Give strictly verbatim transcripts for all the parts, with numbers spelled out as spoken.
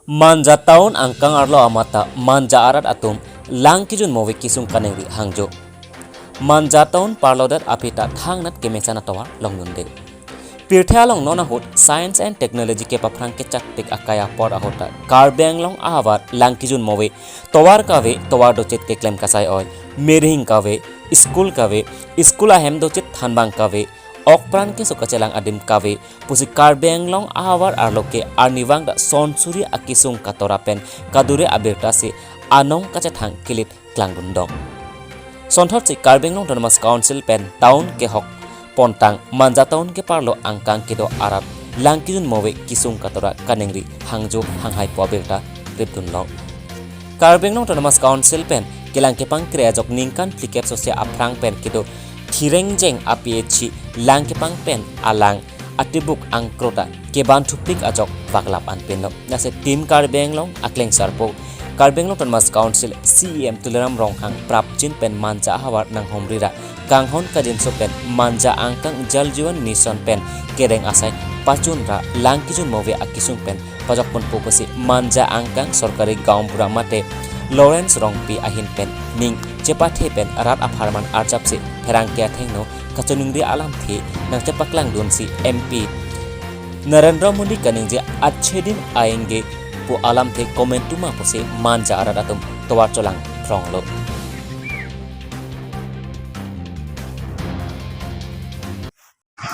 Manja town angkang arlo amata Manja arat atum lang kejun move kesung kaningri hangjo. Manja town parlodet aphi ta thangnat kemesan atovar longjunde. Pirthe along non ahut science and technology kepaphrang kechakpik akai apor ahut ta Karbi Anglong ahavar lang kejun move tovar kave, tovar dochit keklem kasai oi, merhing kave, school kave, school ahem dochit thanbang kave, okpran keso kachelang adim kave pusi Karbi Anglong ahavar arlo ke arnivang ta sonsuri akesung katora pen kadure abirta si anong kachethang kilit klangdun dong. Sonthot si Karbi Anglong Autonomous Council pen town kehok pontang Manja town keparlo angkang kedo arat lang kejun move kesung katora kaningri hangjo hanghai pu abirta ripdun long. Karbi Anglong Autonomous Council pen kelang kepangkre ajok ningkan phlikep sosia aphrang pen kedo Thirengjeng a P H C lang kepang pen alang atibuk angkrota keban thupik ajok vaklap anpinlo. Lasi Team Karbi Anglong akleng sarpo Karbi Anglong Autonomous Council C E M Tuliram Ronghang prapjin pen Manja ahavar nanghumri ra kanghon kajinso pen Manja angkang Jal Jeevan Mission pen kereng asai pachun ra lang kejun move akesung pen pajok ponpo pusi Manja angkang sorkari gaonbura mate Lawrence Rongpi ahin pen ning chepathe pen rat apharman arjapsi pherangke athengno kachiningri alamthe nangchepaklangdunsi M P Narendra Modi kaningje achhe din aayenge pu alamthe komentu ma pusi Manja arat atum tovar cholang phronglo.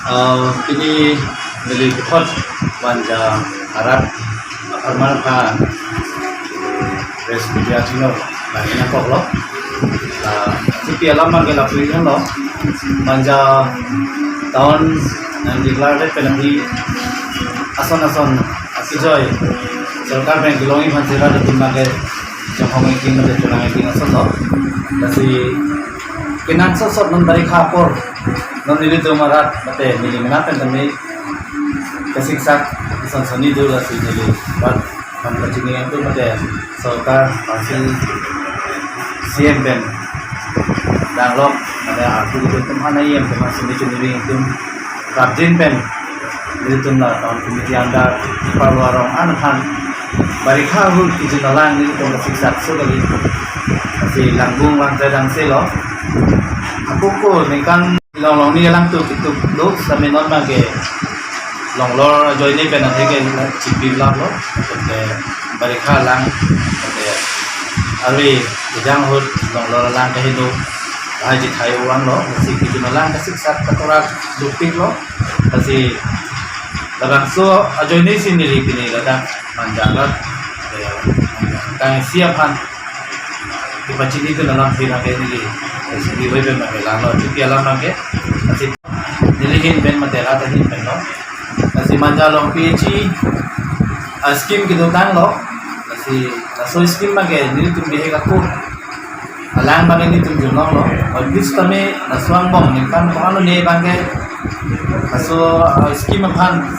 Ah, pini neli puthot Manja arat apharman aphan press media chino lagi nangkoklo. Ah, T P alam mangke lapu lo. Manja town nang declare pen aphi ason ason akejoi sorkar pen kelongji aphan si rat atum mangke jongkhong eking mate cholang eking asonlo. Lasi kenangsot sot non barikha apor non nelitum arat mate neli mena pen tame kasiksak ason soni do, lasi neli bat man kachini itu mate sorkar council C M pen danglok mate aku itu tum hana E M pen sini chini ring tum prapjin pen nelitum la town committee under parlo arong an aphan barikha ahut kejun alang nelitum kasiksak so kali. Lasi langbung lang tadang selo. Ako ko ningkan longlong ni alang tu kitu lo sami non mangke longlor ajoine pen atheke chipi lang lo. Ke barikha lang ke arve kejang ahut longlor alang kaheno hai jithai uang lo. Lasi kejun alang kasiksak katora dopik lo. Lasi labangso ajoine si neli pini ladak Manja arat, eh, tang isi aphan kepachini dun alamthe nangke neli, eh, sini wai pen nangke lang lo, T P alam nangke, lasi neli ahin pen mate rat ahin pen lo, lasi Manja along P H C, ah, scheme kedotang lo, lasi laso scheme mangke nelitum bihek ako alang bangke nelitum junlonglo. Always tame laso angbong ningkan ko-an lo ne bangke laso, ah, scheme aphan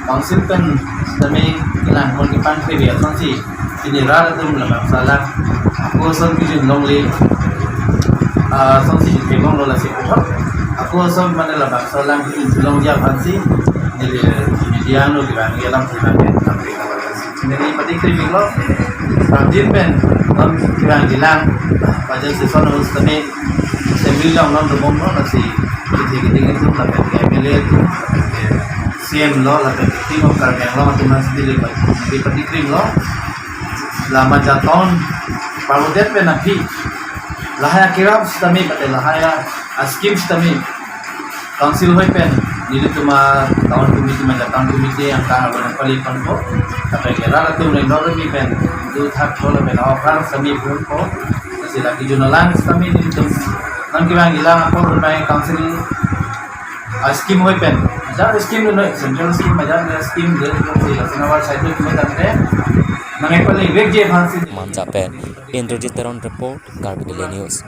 council pen tame kelang pon kepangkri asonsi pini rat atum labangso alang ako ason kejun longle, ah, asonsi kejun longlo, lasi ako ason mane labangso alang kejun longji aphansi neli media lo kevang alamthe nangke neli patikripiklo. Prapjin pen non kevang kelang, budget session ahut tame assembly along non dobom lo, lasi kithi kithi atum lapen ke M L A atum, lapen ke C M lo, lapen ke Team of Karbi Anglong atum nangsi neli patikrilo. La Manja town parlodet pen aphi lahai akirap sitame mate lahai a-scheme sitame council hoi pen nelitum a town committee mate town committee angkang arlo nangpali ponpo. Lapen ke rat atum rengdor remi pen do thak po lapen okar sitame ponpo. Lasi la kejun alang sitame nelitum non kevang kelang apor rumai council a-scheme hoi pen, hajar scheme lo noi, central scheme, hajar scheme lo noi, lasi la sinavar side lo noi tangte nangpali vekji aphansi. Manja pen Indrajit Teron report, Karbi Daily News.